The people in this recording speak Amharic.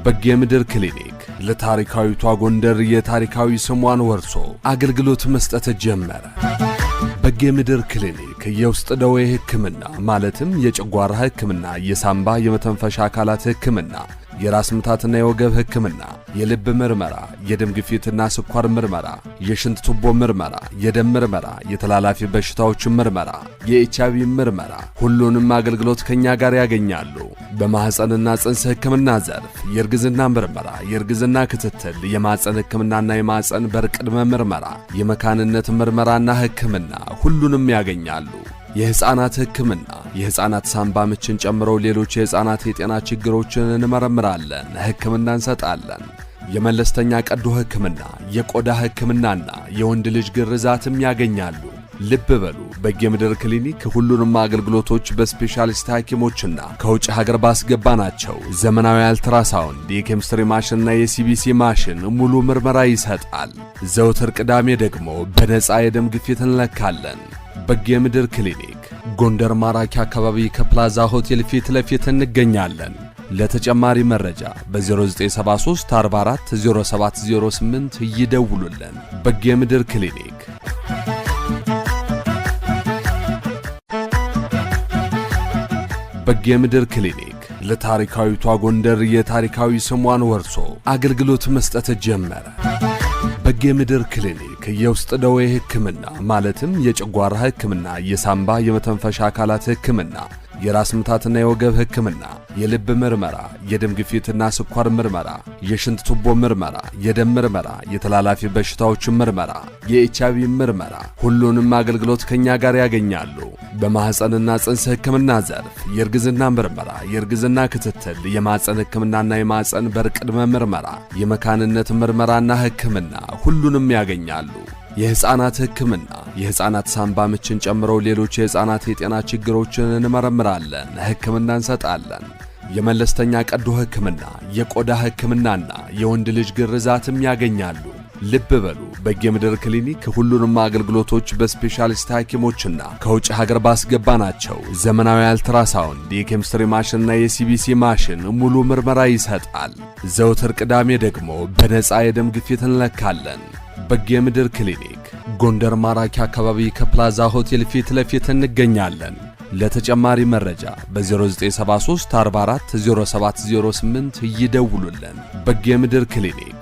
በጌምድር ክሊኒክ ለታሪካዊቷ ጎንደር የታሪካዊ ስሟን ወርሶ አገልግሎት መስጠት ጀመረ። በጌምድር ክሊኒክ የውስጥ ደዌ ሕክምና ማለትም የጨጓራ ሕክምና፣ የሳምባ የመተንፈሻ አካላት ሕክምና፣ የራስ ምታትና የወገብ ሕክምና፣ የልብ ምርመራ፣ የደም ግፊትና ስኳር ምርመራ፣ የሽንት ቱቦ ምርመራ፣ የደም ምርመራ፣ የተላላፊ በሽታዎች ምርመራ፣ የኤችአይቪ ምርመራ፣ ሁሉንም አገልግሎት ከኛ ጋር ያገኛሉ። በማህፀንና ጽንስ ሕክምና ዘርፍ የእርግዝና ምርመራ፣ የእርግዝና ክትትል፣ የማህፀን ሕክምናና የማህፀን በር ቅድመ ምርመራ፣ የመካንነት ምርመራና ሕክምና ሁሉንም ያገኛሉ። የሕፃናት ሕክምና፣ የሕፃናት ሳምባ ምችን ጨምሮ ሌሎች የሕፃናት የጤና ችግሮችን እንመረምራለን፣ ሕክምና እንሰጣለን። የመለስተኛ ቀዶ ሕክምና፣ የቆዳ ሕክምናና የወንድ ልጅ ግርዛትም ያገኛሉ። ልብ በሉ፣ በጌምድር ክሊኒክ ሁሉንም አገልግሎቶች በስፔሻሊስት ሐኪሞችና ከውጭ ሀገር ባስገባናቸው ዘመናዊ አልትራሳውንድ፣ የኬሚስትሪ ማሽንና የ CBC ማሽን ሙሉ ምርመራ ይሰጣል። ዘውትር ቅዳሜ ደግሞ በነፃ የደም ግፊት እንለካለን። በጌምድር ክሊኒክ ጎንደር ማራኪ አካባቢ ከፕላዛ ሆቴል ፊት ለፊት እንገኛለን። ለተጨማሪ መረጃ በ0973 44 0708 ይደውሉልን። በጌምድር ክሊኒክ። በጌምድር ክሊኒክ ለታሪካዊቷ ጎንደር የታሪካዊ ስሟን ወርሶ አገልግሎት መስጠት ጀመረ። በጌምድር ክሊኒክ የውስጥ ደዌ ሕክምና ማለትም የጨጓራ ሕክምና፣ የሳምባ የመተንፈሻ አካላት ሕክምና፣ የራስ ምታትና የወገብ ሕክምና፣ የልብ ምርመራ፣ የደም ግፊትና ስኳር ምርመራ፣ የሽንት ቱቦ ምርመራ፣ የደም ምርመራ፣ የተላላፊ በሽታዎች ምርመራ፣ የኤችአይቪ ምርመራ፣ ሁሉንም አገልግሎት ከኛ ጋር ያገኛሉ። በማህፀንና ጽንስ ሕክምና ዘርፍ የእርግዝና ምርመራ፣ የእርግዝና ክትትል፣ የማህፀን ሕክምናና የማህፀን በር ቅድመ ምርመራ፣ የመካንነት ምርመራና ሕክምና ሁሉንም ያገኛሉ። የሕፃናት ሕክምና፣ የሕፃናት ሳምባ ምችን ጨምሮ ሌሎች የሕፃናት የጤና ችግሮችን እንመረምራለን፣ ሕክምና እንሰጣለን። የመለስተኛ ቀዶ ሕክምና፣ የቆዳ ሕክምናና የወንድ ልጅ ግርዛትም ያገኛሉ። ልብ በሉ፣ በጌምድር ክሊኒክ ሁሉንም አገልግሎቶች በስፔሻሊስት ሐኪሞችና ከውጭ ሀገር ባስገባናቸው ዘመናዊ አልትራሳውንድ፣ የኬሚስትሪ ማሽንና የ CBC ማሽን ሙሉ ምርመራ ይሰጣል። ዘውትር ቅዳሜ ደግሞ በነፃ የደም ግፊት እንለካለን። በጌምድር ክሊኒክ ጎንደር ማራኪ አካባቢ ከፕላዛ ሆቴል ፊት ለፊት እንገኛለን። ለተጨማሪ መረጃ በ0973 44 0708 ይደውሉልን። በጌምድር ክሊኒክ።